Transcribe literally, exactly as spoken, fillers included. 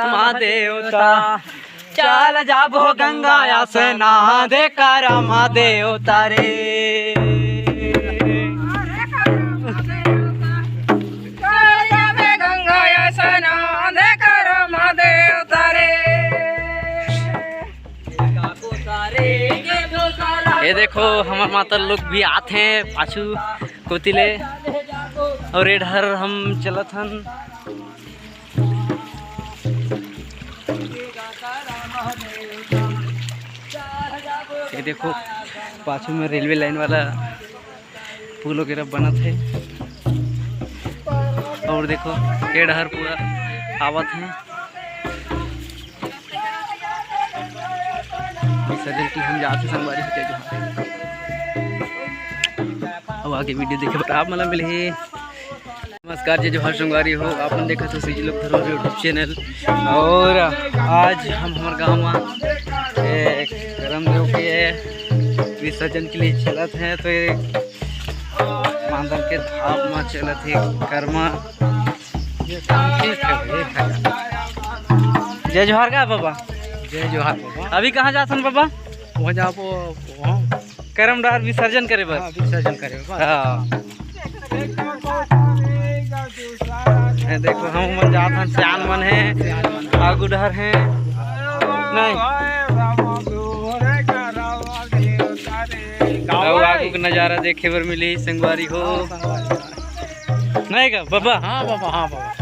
महादेवता, चल जाबो गंगा स्नान दे कर महादेवता रे। चल जाबे गंगा स्नान दे कर महादेवता रे। ये देखो, हमर माता लोग भी आत हैं पाछू कोती ले, और ये डहर हम चलत हन। ये देखो, पाछू में रेलवे लाइन वाला पुल वगैरह बनत है। और देखो, ये डहर पूरा आवत है। विसर्जन के लिए हम जात हन संगवारी हो, जय जोहार। अब आगे वीडियो देखे बर आप मन ला मिलही। नमस्कार, जय जोहार संगवारी हो, आप मन देखत हो सीजी लोग धरोहर YouTube चैनल। और आज हम हमर गांव में, ए, करम देव के विसर्जन के लिए चलत है, तो ये मांदर के धाम में चलत है करमा। जय जोहार का बाबा? जय जोहार बाबा। अभी कहाँ जाथन बाबा? वहाँ जाबो, वहाँ। करम डहर विसर्जन करे बर। हाँ, विसर्जन करे बर। हाँ। ये देखो, हम मन जात हन, सियान मन है, आगू डहर है। नहीं। अउ आगू के नजारा देखे बर मिली संगवारी हो। नहीं का बाबा? हाँ बाबा, हाँ बाबा।